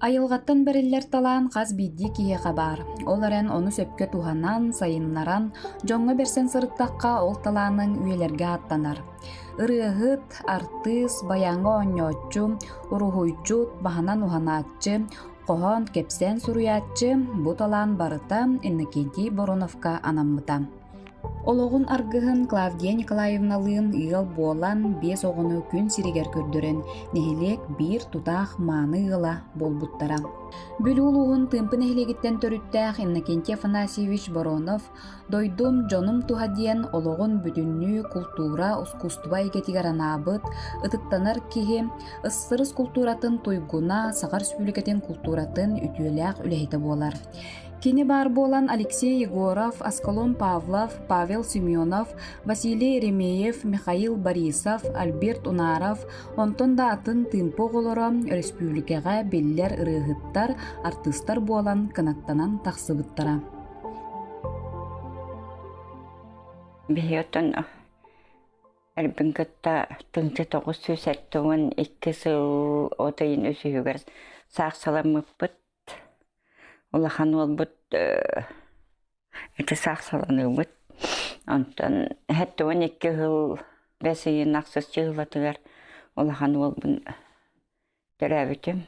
Айылҕаттан бэриллэр талаан хас биирдии киһиэхэ баар. Ол эрэн ону сөпкө туһанан, сайыннаран, дьоҥҥо бэрсэн сырыттахха ол талааныҥ үйэлэргэ ааттанар. Ырыаһыт, артыыс, байааҥҥа оонньооччу, уруһуйдьут, баһынан уһанааччы, хоһоон, кэпсээн суруйааччы бу талаан барыта Иннокентий Бороновка анаммыта. Олоҕун аргыһын Клавдия Николаевналыын ыал буолан, биэс оҕону күн сиригэр көрдөрөн, нэһилиэк биир тутаах мааны ыала буолбуттара. Бүлүү улууһун Тыымпы нэһилиэгиттэн төрүттээх Иннокентий Афанасьевич Боронов «Дойдум, дьонум туһа» диэн олоҕун бүтүннүү култуура, ускуустуба эйгэтигэр анаабыт, ытыктанар киһи, СССР култууратын туйгуна, Саха Республикатын култууратын үтүөлээх үлэһитэ буолар. Кини баар буолан Алексей Егоров, Аскалон Павлов, Павел Семенов, Василий Еремеев, Михаил Борисов, Альберт Унаров, онтон да атын Тыымпы оҕолоро өрөспүүбүлүкэҕэ биллэр ырыаһыттар, артыыстар буолан кынаттанан тахсыбыттара. Биһиги оттон эрбин кытта 1972 сыл от ыйын үсүһүгэр саахсаламмыппыт. Улахан уолбут ити саахсаланыыбыт. Онтон 72 сыл бэс ыйын ахсыс чыһылатыгар улахан уолбун төрөөбүтүм.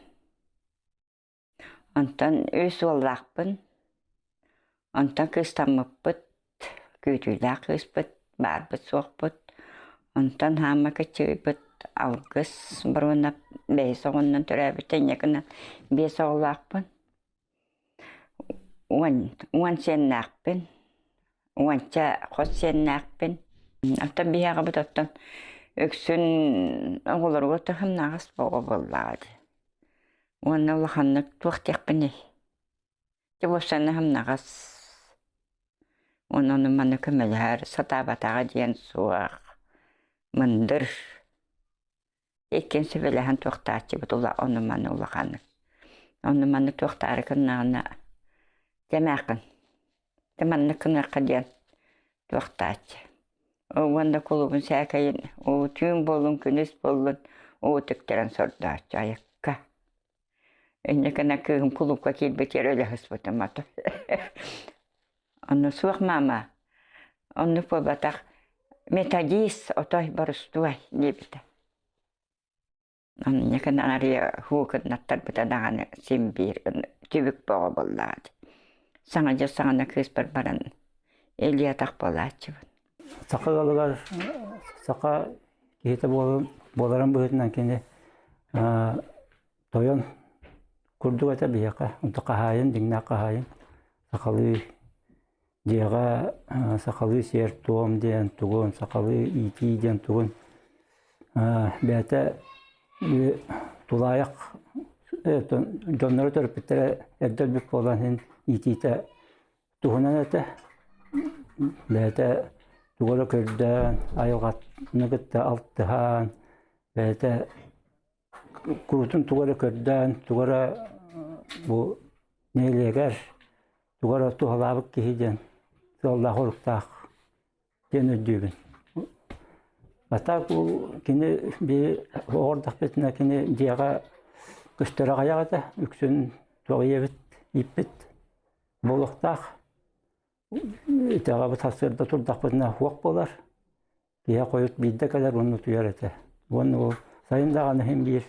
Онтон үс уоллаахпын. Онтон кыыстаммыппыт, күүтүүлээх кыыспыт, баарбыт-суохпут. Онтон хаама кыччыгыйбыт Алгыс Боруонап бэһис оҕоннон төрөөбүтэ, инньэ гынан биэс оҕолоохпун. 10 сиэннээхпин, уонча хос сиэннээхпин. Оттон биһиэхэбит оттон үксүн оҕолоругар таһымнааҕыс оҕо буоллаҕа дии. Уонна улаханнык туох диэхпиний? Дьэ уопсайынан сымнаҕас уонна ону-маны көмөлөһөр, сатаабатаҕа диэн суох, мындыр. Иккиэн сүбэлэһэн туохтааччыбыт ону-маны улаханнык. Ону-маны туохтаары гыннаҕына дьэ дьэ маннык гыныахха диэн туохтааччы. Уонна кулуубун сээкэйин уу түүн буоллун, күнүс буоллун уу тиктэрэн сордооччу айакка. Инньэ гына кыыһым кулуупка киирбитигэр өлө сыспытым ото. Онно суох маама, оннук буолбатах, методист отой борустуой диэбитэ. Онно гына арыйа һуу гыннаттарбыта даҕаны син биир түбүк бөҕө буоллаҕа дии. Саҥа дьыл саҕана кыыспар баран илии-атах буолааччыбын. Саха ыалыгар саха киһитэ буоларын быһыытынан кини тойон курдук этэ биһиэхэ. Онто хаһаайын, дьиҥнээх хаһаайын. Сахалыы дьиэҕэ сахалыы сиэр-туом диэн тугун, сахалыы иитии диэн тугун бэйэтэ тулаайах дьонноро төрөппүттэрэ эрдэ өлбүт буолан иһин иитиитэ туһунан этэ. Бэйэтэ тугу эрэ көрдөөн, айылҕаны кытта алтыһан, бэйэтэ куруутун тугу эрэ көрдөөн, тугу эрэ бу нэһилиэгэр тугу эрэ туһалаабыт киһи диэн сыаллаах-соруктаах диэн өйдүүбүн. А так бу кини биһи оҕордохпутуна кини дьиэҕэ көстөр аҕыйах этэ, үксүн туох ийэбит ииппит буолуохтаах. Итэҕэбит сарсыарда турдахпытына суох буолар. Киһи хойут биирдэ кэлэр уонна утуйар этэ. Уонна ол сайын даҕаны иһин биир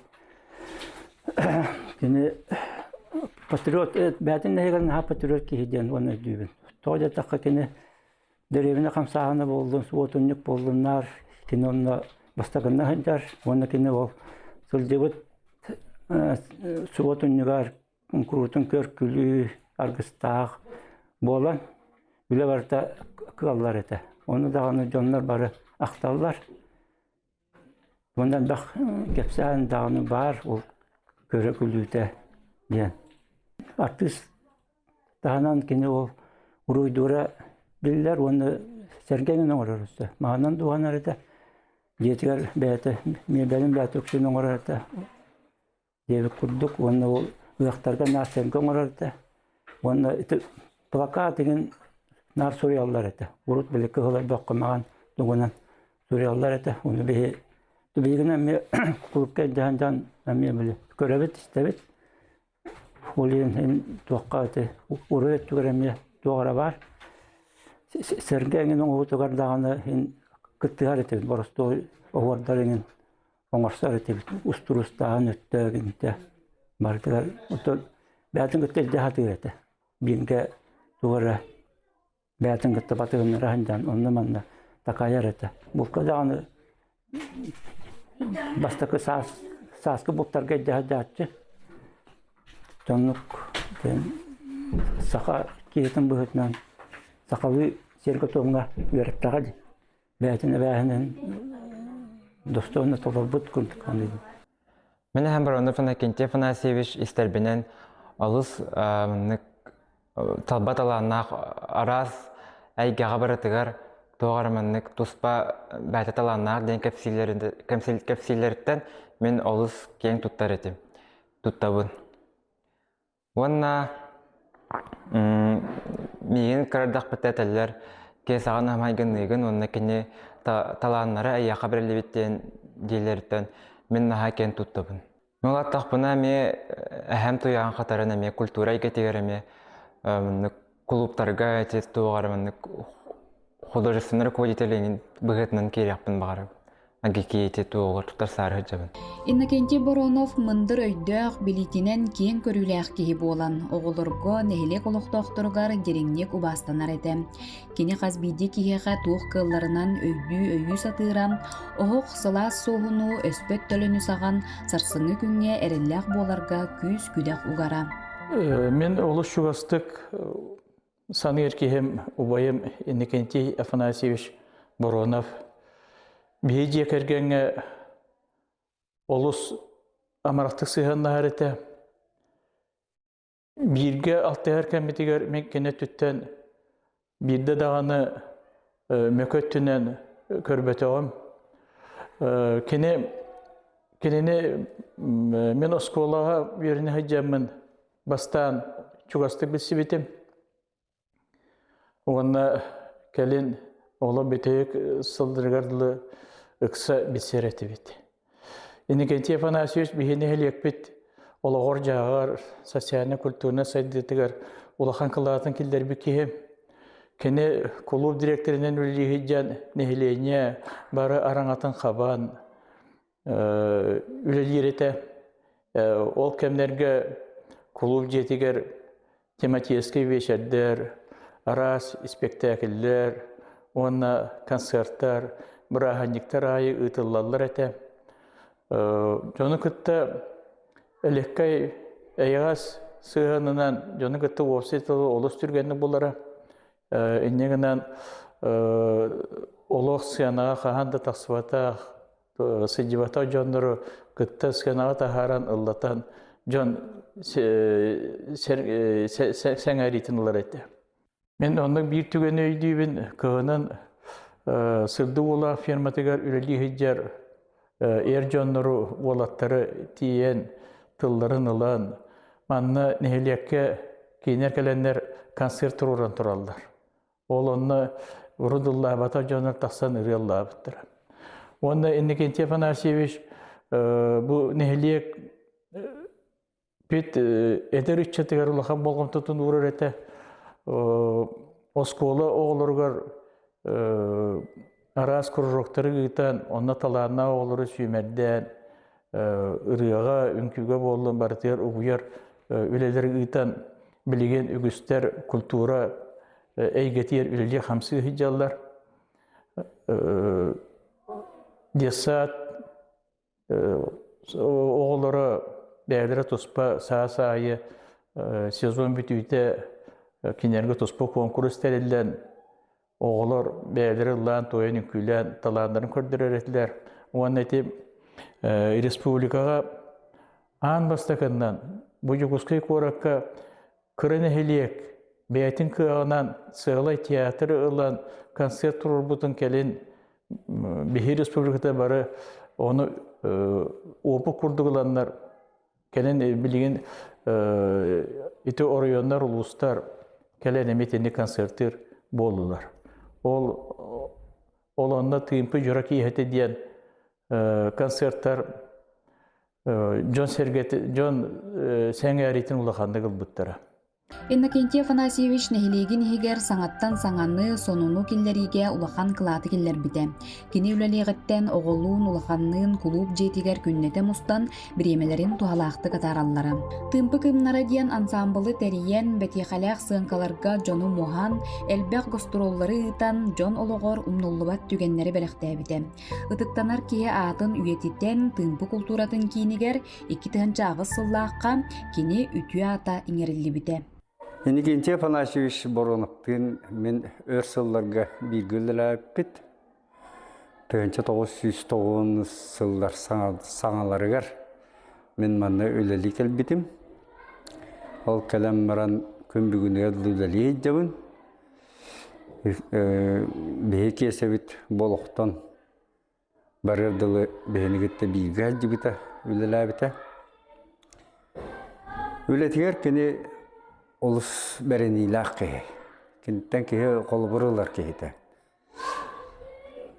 кини патриот бэйэтин нэһиэгэр наһаа патриот киһи диэн уонна өйдүүбүн. Тоҕо диэтэххэ кини дэриэбинэ хамсааһына буоллун, суотунньук буоллуннар, кини онно бастакынна сылдьар уонна кини ол сылдьыбыт суотунньугар куруутун көр-күлүү аргыстаах буолан үлэ барыта кыаллар этэ. Ону даҕаны дьоннор бары ахталлар. Уонна элбэх кэпсээн даҕаны баар ол көрө-күлүүтэ диэн. Артыыс таһынан кини ол уруйдуура биллэр уонна сэргэҥин оҥорор өссө. Маһынан дууһанар этэ. Дьиэтигэр бэйэтэ миэбэлин бэйэтэ үксүн оҥорор этэ. Диэбит курдук уонна ол ыһыахтарга наар сэргэ оҥорор этэ. Уонна ити плакат игин наар суруйаллар этэ. Урут били кыһыл өрбөххө маҕан тугунан суруйаллар этэ. Ону биһи биһигин эмиэ кулуупка илдьэн дьон эмиэ били көрөбүт, истэбит. Ол иһин туохха ити уруй өттүгэр эмиэ туох эрэ баар. Сэргэ эҥин оҥоһуутугар даҕаны иһин кыттыһар этибит, боростуой оһуордар эҥин оҥорсор этибит. Устуруустааһын өттө гинтэ барытыгар оттон бэйэтин кытта илдьэ сатыыр этэ. Бииргэ тугу эрэ бэйэтин кытта батыһыннара сылдьан онно-манна такайар этэ. Булка даҕаны бастакы саас сааскы бултарга илдьэ сылдьааччы. Оннук саха киһитин быһыытынан сахалыы сиэргэ-туомҥа үөрэттэҕэ дии. Бэйэтин эбээһинин достойно толорбут курдук саныыбын. Мин эһэм Воронов Иннокентий Афанасьевич истэрбинэн олус маннык талба талааннаах араас эйгэҕэ барытыгар туох эрэ маннык туспа бэйэтэ талааннаах диэн кэпсииллэриттэн мин олус киэҥ туттар этим, туттабын. Уонна миигин кыра эрдэхпиттэн этэллэр киэсэҕин майгынныыгын уонна кини талааннара эйиэхэ бэриллибит диэн дииллэриттэн мин наһаа киэн туттабын. Мин улааттахпына эмиэ эһэм туйаҕын хатарын эмиэ культура эйгэтигэр эмиэ маннык кулууптарга ити туох эрэ маннык художественный руководитель быһыытынан киириэхпин баҕарабын. Агикиити туоҕар тутар саары сылдьабын. Иннокентий Боронов мындыр өйдөөх, билиитинэн киэҥ көрүүлээх киһи буолан, оҕолорго, нэһилиэк олохтоохторугар дириҥник убаастанар этэ. Кини хас биирдии киһиэхэ туох кыалларынан өйдүү-өйүү сатыыра, оһох сылаас суоһуну, өспөт төлөнү саҕан, сарсыҥҥы күҥҥэ эрэллээх буоларга күүс-күдэх угара. Мин олус чугастык саныыр киһим убайым Иннокентий Афанасьевич Боронов. Биһи дьиэ кэргэҥҥэ олус амарахтык сыһыаннаһар этэ. Бииргэ алтыһар кэммитигэр мин кини өттүттэн биирдэ даҕаны мөкү өттүнэн көрбөтөҕүм. Кини кинини мин оскуолаҕа үөрэнэ сылдьаммын бастаан чугастык билсибитим. Уонна кэлин олох бүтэһик сылларыгар дылы ыкса билсэр этибит. Иннокентий Афанасьевич биһи нэһилиэкпит олоҕор-дьаһаҕар, социально-культурнай сайдыытыгар улахан кылаатын киллэрбит киһи. Кини кулууп дириэктэринэн үлэлии сылдьан нэһилиэнньэ бары араҥатын хабан үлэлиир этэ. Ол кэмнэргэ кулууп дьиэтигэр тематическай биэчэрдэр, араас испэктээкиллэр уонна концертар, бырааһынньыктар аайы ыытыллаллар этэ. Дьону кытта элэккэй эйэҕэс сыһыанынан дьону кытта уопсай тылы олус түргэнник булара. Инньэ гынан олох сыанаҕа хаһан да тахсыбатах сылдьыбатах дьоннору кытта сыанаҕа таһааран ыллатан дьон сэҥээриитин ылар этэ. Мин оннук биир түгэни өйдүүбүн кыһынын Сырдык Уолаах ферматыгар үлэлии сылдьар эр дьоннору, уолаттары тиийэн тылларын ылан манна нэһилиэккэ кинилэр кэлэннэр концерт туруоран тураллар. Ол онно урут ыллаабатах дьоннор тахсан ырыа ыллаабыттара. Уонна Иннокентий Афанасьевич бу нэһилиэк пит эдэр ыччатыгар улахан болҕомтотун уурар этэ. Оскуола оҕолоругар араас кружоктары ыытан, онно талааннаах оҕолору сүүмэрдээн, ырыаҕа, үҥкүүгэ буоллун барытыгар угуйар үлэлэри ыытан, билигин үгүстэр культура эйгэтигэр үлэлии-хамсыы сылдьаллар. Детсад оҕолоро бэйэлэрэ туспа саас аайы сезон бүтүүтэ кинилэргэ туспа куонкурус тэриллэн оҕолор бэйэлэрэ ыллаан-туойан, үҥкүүлээн талааннарын көрдөрөр этилэр. Уонна ити республикаҕа аан бастакыннан бу Дьокуускай куоракка кыра нэһилиэк бэйэтин кыаҕынан сыалай театры ылан концерт туруорбутун кэлин биһи республиката бары ону опыт курдук ыланнар кэлин билигин ити оройуоннар улуустар кэлэн эмиэ итинник концертыыр буоллулар. Ол ол онно Тыымпы дьоро киэһэтэ диэн концерттар. Дьон сэргэтэ дьон сэҥээриитин улаханнык ылбыттара. Иннокентий Афанасьевич нэһилиэгин иһигэр саҥаттан саҥаны, сонуну киллэриигэ улахан кылааты киллэрбитэ. Кини үлэлиэҕиттэн оҕолуун, улаханныын кулууп дьиэтигэр күннэтэ мустан, бириэмэлэрин туһалаахтык атаараллара. Тыымпы кыымнара диэн ансаамбылы тэрийэн, бэтиэхэлээх сыаҥкаларга дьону муһан, элбэх гастроллары ыытан, дьон олоҕор умнуллубат түгэннэри бэлэхтээбитэ. Ытыктанар киһи аатын үйэтитэн, Тыымпы култууратын киинигэр 2008 сыллаахха кини үтүө аата иҥэриллибитэ. Иннокентий Афанасьевич Бороновтыын мин өр сылларга бииргэ үлэлээбиппит. 1990 сыллар саҥаларыгар мин манна үлэлии кэлбитим. Ол кэлэн баран күн бүгүнүгэр үлэлии сылдьабын. Биһи Киэсэбит бу олохтон барыар дылы биһини кытта бииргэ сылдьыбыта, үлэлээбитэ. Үлэтигэр кини олус бэриниилээх киһи. Киниттэн киһи холобур ылар киһитэ.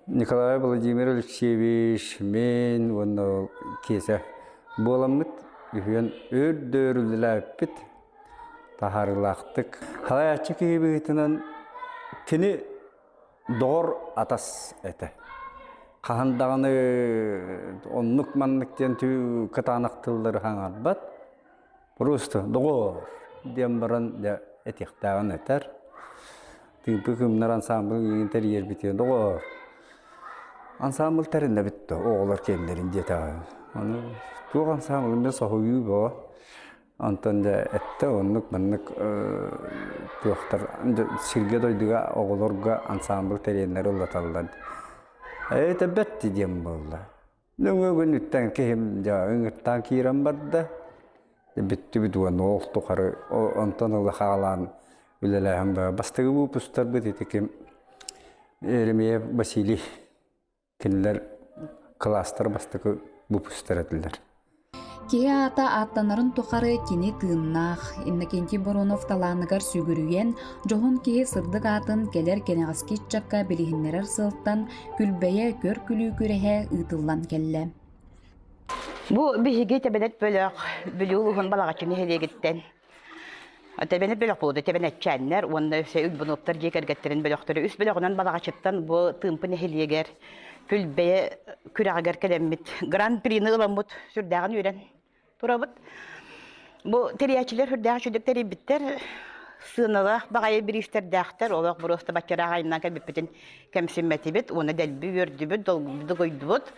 Николай Владимир Алексеевич, мин уонна Киэсэ буоламмыт үһүөн өр да өр үлэлээбиппит таһаарыылаахтык. Салайааччы киһи быһыытынан кини доҕор атас этэ. Хаһан даҕаны оннук-маннык диэн түү кытаанах тыллары хаҥарбат. Просто доҕоор диэн баран дьэ этиэхтээҕин этэр. Тыымпы кымнар ансаамбыл иҥин тэрийэрбитигэр доҕоор ансаамбыл тэринэбит да оҕолор киэннэрин диэтэҕэ. Ону туох ансаамбыл эмиэ соһуйуу бөҕө. Онтон дьэ эттэ оннук маннык туохтар сиргэ-дойдуга оҕолорго ансаамбыл тэрийэннэр ыллаталлар. Ээ бэрт диэн буолла. Нөҥүө күнүттэн киһим дьэ ыҥыртаан киирэн барда. Бүттүбүт уонна ол тухары онтон ыла хаалаан үлэлээһин баа. Бастакы выпустарбыт ити ким Еремеев Василий кинилэр кылаастар бастакы выпустар этилэр. Киһи аата ааттанарын тухары кини тыыннаах. Иннокентий Боронов талааныгар сүгүрүйэн, дьоһун киһи сырдык аатын кэлэр кэнэҕэски ыччакка билиһиннэрэр сыалтан Күлбэйэ көр-күлүү күрэһэ ыытыллан кэллэ. Бу биһиги Тэбэнэт бөлөх Бүлүү улууһун Балаҕаччы нэһилиэгиттэн Тэбэнэт бөлөх буолуо Тэбэнэтчээннэр уонна өссө Уйбунуоптар дьиэ кэргэттэрин бөлөхтөрө үс бөлөҕүнэн Балаҕаччыттан бу Тыымпы нэһилиэгэр Күлбэйэ күрэҕигэр кэлэммит Гран-прины ыламмыт сүрдээҕин үөрэн турабыт. Бу тэрийээччилэр сүрдээх үчүгдүк тэрийбиттэр, сыаналаах баҕайы бириистэрдээхтэр, олох боруоста баччараах айаннаан кэлбиппитин кэмсиммэтибит уонна дэлби үөрдүбүт, долгуйдубут.